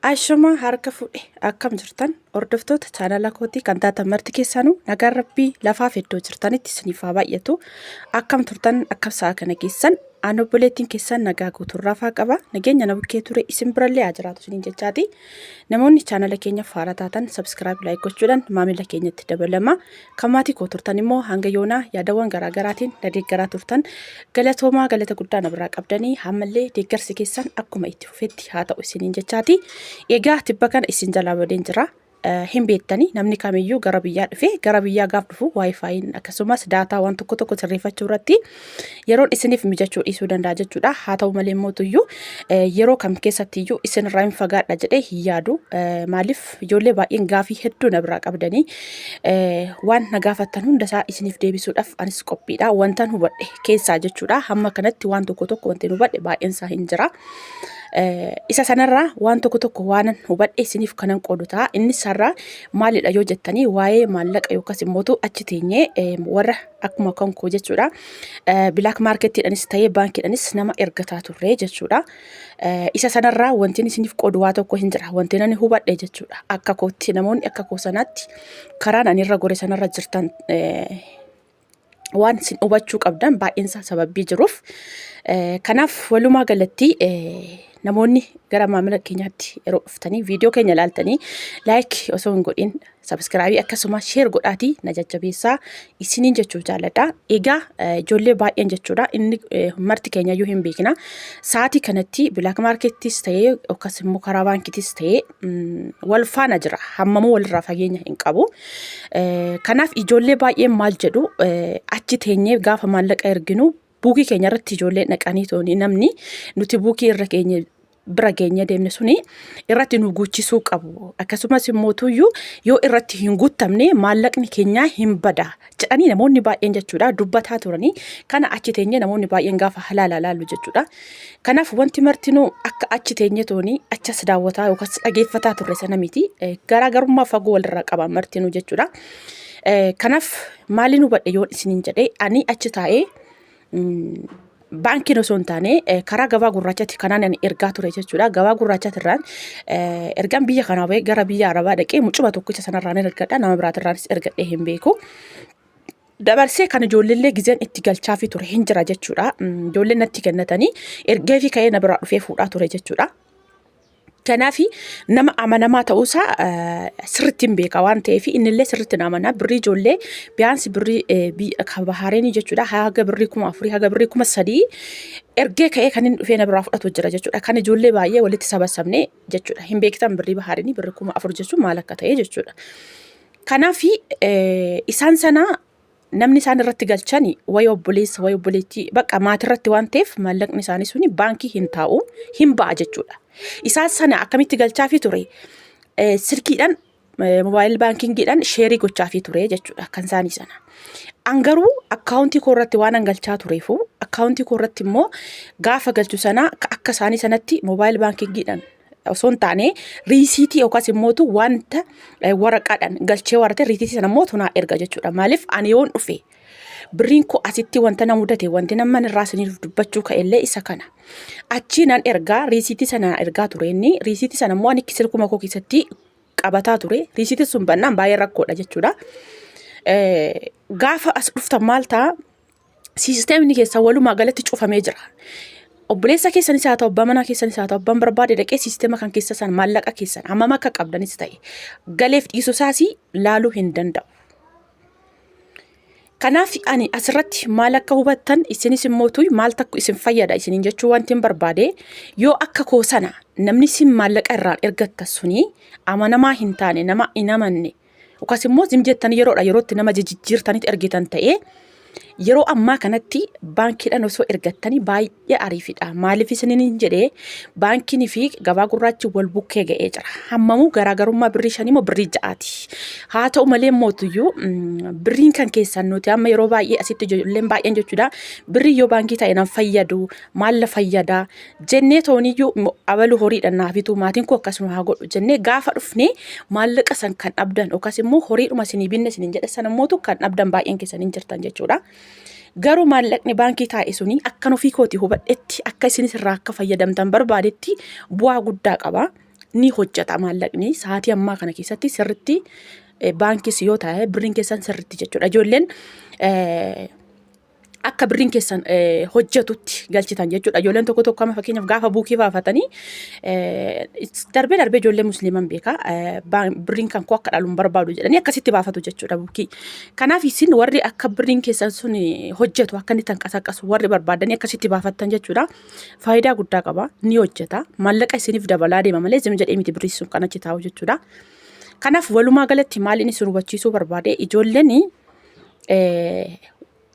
Ashuma harka fuudhe akkam jirtan hordoftoota chaanala kootii kan taatan marti keessanuu nagaan rabbii lafaaf iddoo jirtanitti isiniif haa baay'atu. Akkam turtan akkam sa'a kana keessan an obboleettiin keessan nagaa guutuun rafaa qaba nageenya na bukkee ture isin birallee haa jiraatu isiniin jechaati. Namoonni chaanala keenya faara taatan subscribe like gochuudhaan maamila keenyatti dabalama. Kan maatii koo turtan immoo hanga yoonaa yaadawwan garaagaraatiin na deeggaraa turtan galatoomaa galata guddaa na biraa qabdanii ammallee deeggarsi keessan akkuma itti fufetti haa ta'u isiniin jechaati. Egaa tibba kana isin jalaa badeen jira. Hin beektani namni kamiyyuu gara biyyaa dhufe gara biyyaa gaaf dhufu waayifaayiin akkasumas daataa waan tokko tokko sirreeffachuu irratti yeroon isiniif mijachuu dhiisuu danda'a jechuudha. Haa ta'u malee mootuyyuu yeroo kam keessattiyyuu isinirraa hin fagaadha jedhee hin yaadu. Maaliif ijoollee baay'een gaafii hedduu na biraa qabdanii waan na gaafattan hunda isaa isiniif deebisuudhaaf anis qophiidha. Wantan hubadhe keessaa jechuudha. Hamma kanatti waan tokko tokko wanti hubadhe baay'een isaa hin jira. Isa sanarraa waan tokko tokko waanan hubadhe isiniif kanan qoodu ta'a. Innis har'a maalidha yoo jettanii waa'ee maallaqa yookaas immootu achi teenyee warra akkuma kan koo jechuudha. Bilaak maarkettiidhanis ta'ee baankiidhanis nama ergataa turre jechuudha. Isa sanarraa wanti isiniif qoodu waa tokko hin jira. Wanti ani hubadhe jechuudha. Akka kootti namoonni akka koo sanaatti karaan ani irra gore sanarra jirtan waan isin hubachuu qabdan baay'een isaa sababii jiruuf. Kanaaf walumaa galatti namoonni gara maamila keenyaatti yeroo dhuftanii viidiyoo keenya ilaaltanii like osoo hin godhin subscribe akkasuma share godhaatii na jajjabeessaa isiniin jechuu jaalladha. Egaa ijoollee baay'een jechuudha inni marti keenya iyyuu hin beekna. Sa'aatii kanatti black markettis ta'ee yookaas immoo karaa baankitis ta'ee wal faana jira. Hammamuu walirraa fageenya hin qabu. Kanaaf ijoollee baay'een maal jedhu achi teenyee gaafa maallaqa erginu buukii keenya irratti ijoollee dhaqanii tooni namni nuti buukii irra keenya bira geenyee deemne suni irratti nu guuchisuu qabu. Akkasumas immoo tuyyuu yoo irratti hin guuttamne maallaqni keenya hin bada jedhanii namoonni baay'een jechuudha dubbataa turanii kana achi teenyee namoonni baay'een gaafa halaala laallu jechuudha. Kanaaf wanti martinuu akka achi teenyee tooni achas daawwataa yookaas dhageeffataa turre sana miti garaagarummaa fagoo walirraa qaba martinuu jechuudha. Kanaaf maaliin hubadhe yoon isiniin jedhee ani achi taa'ee baankiin osoo hin taane karaa gabaa gurraachaatti kanaan ani ergaa ture jechuudha. Gabaa gurraachaatirraan ergaan biyya kanaa bahee gara biyya Arabaa dhaqee mucuma tokkicha sanarraan ergadha. Nama biraatirraanis ergadhee hin beeku. Dabarsee kan ijoolleellee gizeen itti galchaafii ture hin jira jechuudha. Ijoolleen natti kennatanii ergee fi ka'ee na biraa dhufee fuudhaa ture jechuudha. Kanaaf nama amanamaa ta'uusaa sirriitti hin beeka waan ta'eef innillee sirriitti na amana. Birrii ijoollee biyaansi birrii biyya kan Bahaareenii jechuudha haga birrii 4000 haga birrii 3000 ergee ka'ee kan inni dhufee na biraa fudhatu jira jechuudha. Kan ijoollee baay'ee walitti sabasabne jechuudha. Hin beektan birrii Bahaareenii birrii 4000 jechuun maal akka ta'e jechuudha. Kanaaf isaan sana namni isaan irratti galchani wayi obboleessa wayi obboleettii bakka maatirratti waan ta'eef maallaqni isaanii suni baankii hin taa'u hin ba'a jechuudha. Isaan sana akkamitti galchaafii ture? Silkiidhaan mobile bankingiidhaan share gochaafii ture jechuudha kan isaanii sana. An garuu akkaawuntii koo irratti waan an galchaa tureefu akkaawuntii koo irratti immoo gaafa galchu sana akka isaanii sanatti mobile bankingiidhaan osoo hin taane riisiitii yookaas immootu wanta waraqaadhaan galchee warate riisiitii sana immoo tunaa erga jechuudha. Maaliif ani yoon dhufe birriin koo asitti wanta na mudate wanti nama irraa isiniif dubbachuu ka'ellee isa kana. Achii nan ergaa riisiitii sana ergaa ture inni riisiitii sana immoo ani silkuma koo keessatti qabataa ture. Riisiitiin sun bannaan baay'ee rakkoodha jechuudha. Gaafa as dhuftan maal ta'a? Siisteemni keessan walumaa galatti cufamee jira. Obboleessa keessanis haa ta'u, abbaa manaa keessanis haa ta'u, abbaan barbaade dhaqee siisteema kan keessa san maallaqa keessan hammam akka qabdanis ta'e galeef dhiisuu isaas laaluu hin danda'u. Kanaaf ani asirratti maal akka hubattan isinis immoo tuy maal takku isin fayyada isiniin jechuu wanti hin barbaade yoo akka koo sana namni isin maallaqa irraan ergatta suni amanamaa hin taane nama hin amanne yookaas immoo zim jettanii yeroodha yerootti nama jijjiirtanitti ergitan ta'ee yeroo ammaa kanatti baankiidhaan osoo ergattanii baay'ee ariifidha. Maaliif isiniin jedhee baankiin fi gabaa gurraachi wal bukkee ga'ee jira. Hammamuu garaagarummaa birrii shanii moo birrii ja'aati. Haa ta'u malee mootuyyuu birriin kan keessan nuti amma yeroo baay'ee asitti ijoolleen baay'een jechuudha birrii yoo baankii ta'e nan fayyadu maal na fayyada jennee tooniyyuu abalu horiidhaan naa bituu maatiin koo akkasuma haa godhu jennee gaafa dhufne maallaqa san kan dhabdan yookaas immoo horiidhuma isinii binne isiniin jedhe san immootu kan dhabdan baay'een keessan hin jirtan jechuudha. Garuu maallaqni baankii taa'e suni akkan ofii kooti hubadhetti akka isinis irraa akka fayyadamtan barbaadetti bu'aa guddaa qaba. Ni hojjeta maallaqni sa'aatii ammaa kana keessatti sirritti baankis yoo ta'e birriin keessan sirritti jechuudha. Ijoolleen akka birriin keessan hojjetutti galchitan jechuudha. Ijoolleen tokko tokko amma fakkeenyaaf gaafa buukii baafatanii darbee darbee ijoollee musliiman beeka birriin kan koo akka dhalu hin barbaadu jedhanii akkasitti baafatu jechuudha buukii. Kanaaf isin warri akka birriin keessan sun hojjetu akka inni tanqasaqqasu warri barbaadanii akkasitti baafattan jechuudha. Faayidaa guddaa qaba, ni hojjeta, maallaqa isiniif dabalaa deema malee zim jedhee miti birrii sun kan achi taa'u jechuudha. Kanaaf walumaa galatti maal inni isin hubachiisuu barbaade, ijoolleen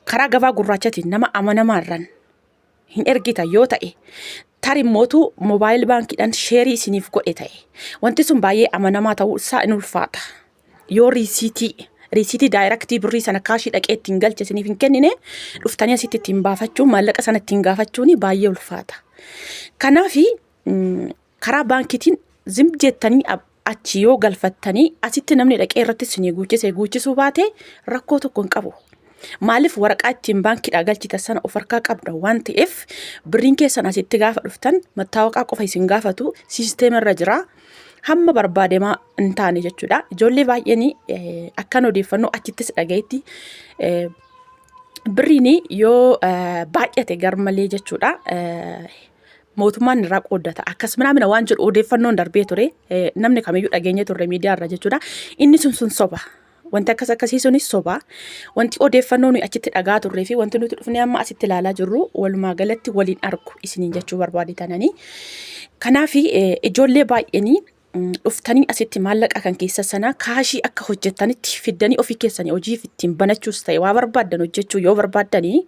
karaa gabaa gurraachatiin nama amanamaarran hin ergita yoo ta'e, tari mootu mobile baankiidhaan share isiniif godhe ta'e, wanti sun baay'ee amanamaa ta'uu isaa in ulfaata. Yoo receiptii direct birrii sana cash dhaqee ittiin galche isiniif hin kennine, dhuftanii asitti ittiin baafachuun, maallaqa sana ittiin gaafachuun baay'ee ulfaata. Kanaaf karaa baankiitiin zim jettanii achi yoo galfattanii, asitti namni dhaqee irratti isinii guuchise guuchisuu baate rakkoo tokko hin qabu. Maaliif, waraqaa ittiin baankiidhaa galchitan sana of harkaa qabda waan ta'eef, birriin keessan asitti gaafa dhuftan mattaawaqaa qofa isin gaafatu, siisteema irra jira. Hamma barbaademaa hin taane jechuudha. Ijoollee baay'een akkan odeeffannoo achittis dhagayetti birriin yoo baay'ate garmalee jechuudha. Mootummaan irraa qooddata akkas minaamina waan jedhu odeeffannoon darbee ture, namni kamiyyuu dhageenye turre miidiyaa irra jechuudha. Inni sun sun soba. Wanti akkas akkasii sunis soba. Wanti odeeffannoo nuyi achitti dhagaa turree fi wanti nuti dhufnee amma asitti ilaalaa jirru walumaa galatti waliin argu isiniin jechuu barbaade tananii. Kanaaf ijoollee baay'eenii dhuftanii asitti maallaqa kan keessa sana cash akka hojjettanitti fiddanii ofii keessanii hojii ittiin banachuus ta'e waa barbaaddan hojjechuu yoo barbaaddanii,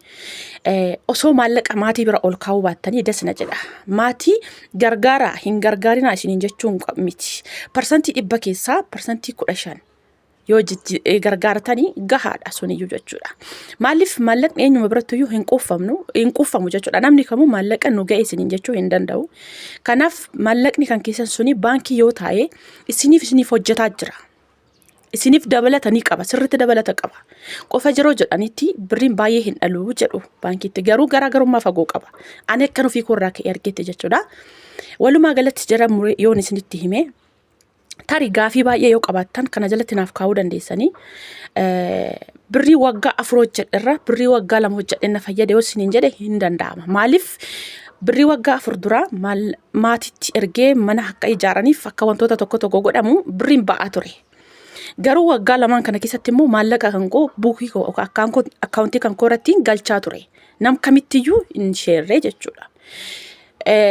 osoo maallaqa maatii bira ol kaa'uu baattanii dasna jedha. Maatii gargaaraa hin gargaarinaa isiniin jechuun miti. 100% keessaa 15% yoo gargaartanii gahaadha suniyyuu jechuudha. Maaliif, maallaqni eenyuma birattiyyuu hin quufamnu, hin quufamu jechuudha. Namni kamuu maallaqa nu ga'e isiniin jechuu hin danda'u. Kanaaf maallaqni kan keessan suni baankii yoo taa'e isiniif hojjetaa jira. Isiniif dabalata ni qaba, sirriitti dabalata qaba. Qofa yeroo jedhanitti birriin baay'ee hin dhaluu jedhu baankiitti, garuu garaagarummaa fagoo qaba. Ani akkan ofii koorraa ka'ee argette jechuudha. Walumaa galatti jara muree yoon isinitti hime, tarii gaafii baay'ee yoo qabaattan kana jalatti naaf kaa'uu dandeessanii. Birrii waggaa 4 hojjedherra birrii waggaa 2 hojjedhe na fayyade yoo isiniin jedhe hin danda'ama. Maaliif, birrii waggaa 4 dura maatitti ergee mana akka ijaaraniif akka wantoota tokko tokko godhamu birriin ba'aa ture. Garuu waggaa lamaan kana keessatti immoo maallaqa kan koo buukii koo akkaawuntii kan koo irratti galchaa ture. Nam kamittiyyuu hin sheerree jechuudha.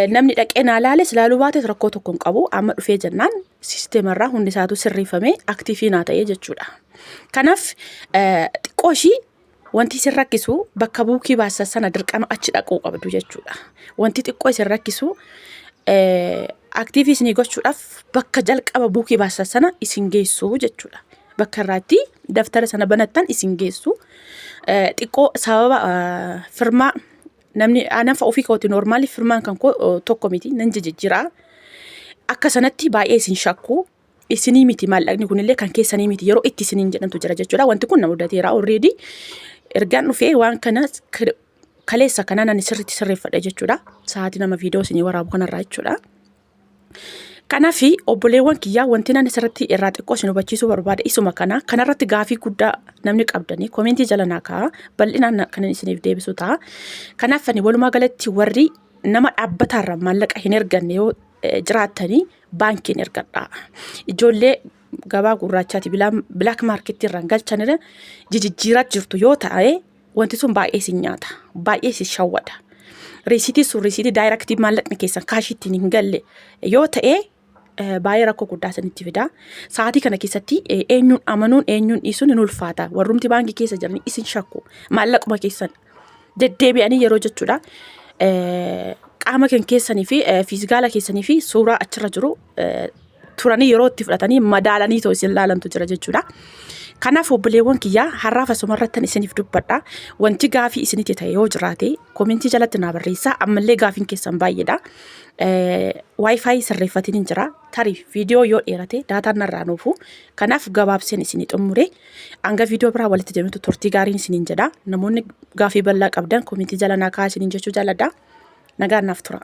Namni dhaqee naa laales laaluu baates rakkoo tokko hin qabu. Amma dhufee jennaan siisteemarraa hundi isaatu sirreeffamee active naa ta'ee jechuudha. Kanaaf xiqqoo ishii wanti isin rakkisu bakka buukii baasan sana dirqama achi dhaquu qabdu jechuudha. Wanti xiqqoo isin rakkisu active isinii gochuudhaaf bakka jalqaba buukii baasan sana isin geessu jechuudha. Bakka irraatti daftara sana banattan isin geessu. Xiqqoo sababa firmaa namni anafa ofii kooti normal firmaan kan koo tokko miti, nan jijjiiraa. Akka sanatti baay'ee isin shakku. Isinii miti, maallaqni kunillee kan keessanii miti yeroo itti isiniin jedhantu jira jechuudha. Wanti kun na mudateera already. Ergaan dhufee waan kana kaleessa kanaan ani sirriitti sirreeffadhe jechuudha. Sa'aatii nama viidiyoo isinii waraabu kanarraa jechuudha. Kanaaf obboleewwan kiyyaa, wanti nani asirratti irraa xiqqoo isin hubachiisuu barbaade isuma kana. Kanarratti gaafii guddaa namni qabdanii comment jala naa kaa'a. Bal'inaan kan isiniif deebisu ta'a. Kanaaf ani walumaa galatti warri nama dhaabbataarra maallaqa hin erganne yoo jiraattanii baankiin ergadhaa. Ijoollee gabaa gurraachaati black market irraan galchanirra jijjiiraa jirtu yoo ta'e, wanti sun baay'ee isin nyaata. Baay'ee isin shawwada. Receiptii sun receiptii direct maallaqni keessan cash ittiin hin galle yoo ta'e baay'ee rakkoo guddaa isinitti fida. Sa'aatii kana keessatti eenyuun amanuun eenyuun dhiisuun hin ulfaata. Warrumti baankii keessa jiran isin shakku. Maallaquma keessan deddeebi'anii yeroo jechuudha. Qaama kan keessanii fi fiizikaala keessanii fi suuraa achirra jiru turanii yeroo itti fudhatanii madaalanii too isin laalantu jira jechuudha. Kanaaf obboleewwan kiyyaa, har'aaf asuma irrattan isiniif dubbadha. Wanti gaafii isinitti ta'e yoo jiraate comment jalatti naa barreessaa. Ammallee gaafiin keessan baay'eedha. WiFi sirreeffatiin hin jira. Tarii viidiyoo yoo dheerate daataan narraa nuufu. Kanaaf gabaabseen isinii xumure. Hanga viidiyoo biraa walitti deemtu turtii gaariin isiniin jedha. Namoonni gaafii bal'aa qabdan comment jala naa kaa'aa isiniin jechuu jaalladha. Nagaan naaf tura.